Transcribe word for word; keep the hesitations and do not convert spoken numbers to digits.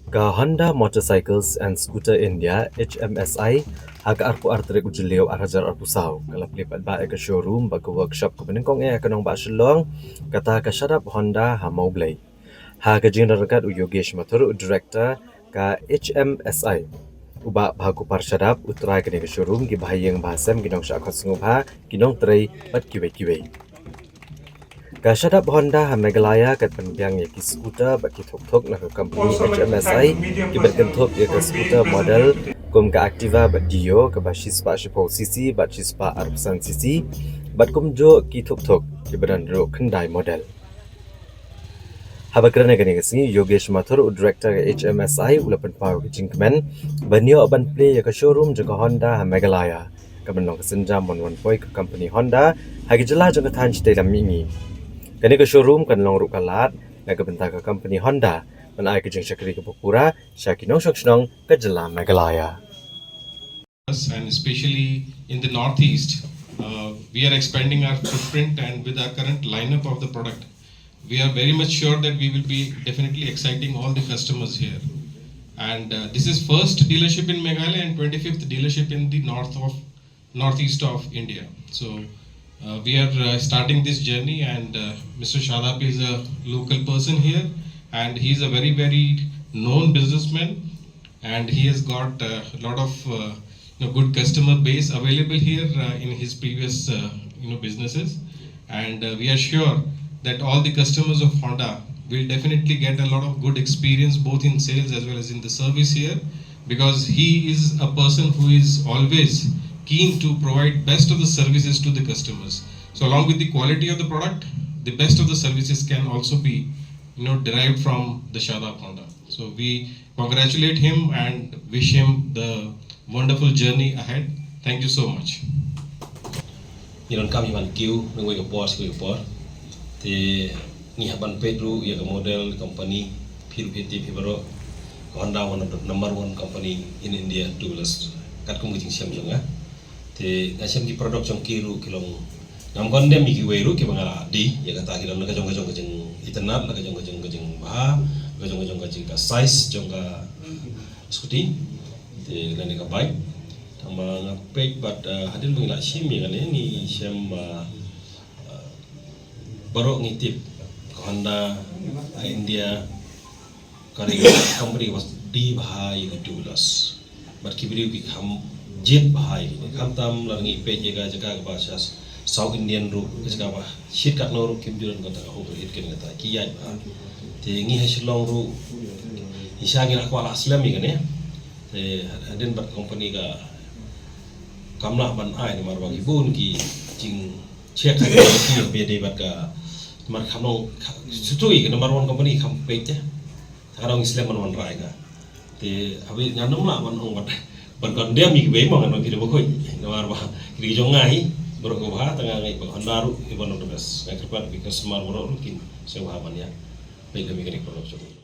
Ka Honda Motorcycles and Scooter India, H M S I, ha ka arphew ar tarik u Jylliew ar hajar arphew saw, ka la plie paidbah ïa ka showroom bad ka workshop kaba nyngkong eh ha ka nongbah Shillong, kata ka Shadap Honda ha Mawblei. Ha ka jingdon ryngkat u Yogesh Mathur, u director ka H M S I. U Bah Bhagopal Shadap, u trai kane ka showroom, ki bahaïing bahasem, ki nongshah khot sngewbha, ki nongtrei bad kiwei kiwei. Ka Shadap Honda ha Meghalaya ka pynbiang ïa ki scooter bad ki thuk thuk na ka company H M S I, kiba kynthup ïa ka scooter model kum ka Activa bad Dio, kaba shispah shiphew cc bad shispah arphew san cc, bad kumjuh ki thuk thuk kiba don ruh khyndai model. Haba kren ha kane ka sngi, Yogesh Mathur, u director ka H M S I, u la pynpaw ka jingkmen ban ïoh ban plie ïa ka showroom jong ka Honda ha Meghalaya, kaba long ka sienjam ban wan poi ka company Honda ha ki jylla jong ka thaiñ shatei lam mihngi. Kane ka showroom kan long ruh ka lad na ka bynta ka company Honda ban ai ka jingshakri kaba pura sha ki nongshong shnong ka jylla Meghalaya. us, and especially in the Northeast, uh, we are expanding our footprint, and with our current lineup of the product, we are very much sure that we will be definitely exciting all the customers here. And uh, this is first dealership in Meghalaya and twenty-fifth dealership in the north of northeast of India. So uh, we are uh, starting this journey, and uh, Mister Shadap is a local person here, and he is a very, very known businessman, and he has got a lot of uh, you know, good customer base available here uh, in his previous uh, you know, businesses. And uh, we are sure that all the customers of Honda will definitely get a lot of good experience, both in sales as well as in the service here, because he is a person who is always keen to provide best of the services to the customers. So along with the quality of the product, the best of the services can also be, you know, derived from the Shadap Honda. So we congratulate him and wish him the wonderful journey ahead. Thank you so much. Ngi donkam ïa ban kiew na kawei ka por sha kawei ka por. Te ngi hap ban peit ruh ïa ka model company, phi ruh phi tip hi baroh, ka Honda, one of the number one company in India two wheelers, katkum ka jingshem jong nga. Te nga shem ki product jong ki ruh ki long, ngam condemn ïa kiwei ruh kiba nga la die, ïa kata ki long la ka jong ka jong ka jingitynnad, la ka jong ka jong ka jingbha, la ka jong ka jong ka jing ka size jong ka scooty, te lane ka bike. Tangba nga peit bad hadien ba ngi la shim ïa kane, ngi shem ba baroh ngi tip ka Honda ha India ka dei ka company kaba die bha ïa ki two wheelers. Bad ki briew ki kham jied bha ïa kine, khamtam lada ngi peit ïa ka jaka kaba sha South Indian ruh, ka jaka ba shit katno ruh kim ju don kata ka overheat kine, kata ki ïaid bha. Te ngi ha Shillong ruh ngi sha ngi la kwah la slem ïa kane. Te hadien bad company ka kam lah ban ai namar ba ki bun ki jing check ha ki ba dei bad ka, namar kham long, sutu ïa ka number one company kham peit te. Te ka dang slem ban wanrah ïa ka. Te haba ngan ym lah ban ong ban, ban condemn ïa kiwei mo, ngan ong ki da ba khuid. Namar ba ki dei ki jong nga hi, baroh ka bha, tang nga ngeit ba Honda ruh is one of the best. Nga kyrpad ba ki customer baroh ruh kin sngewbha ban ïa peit ka mechanic product jong ngi.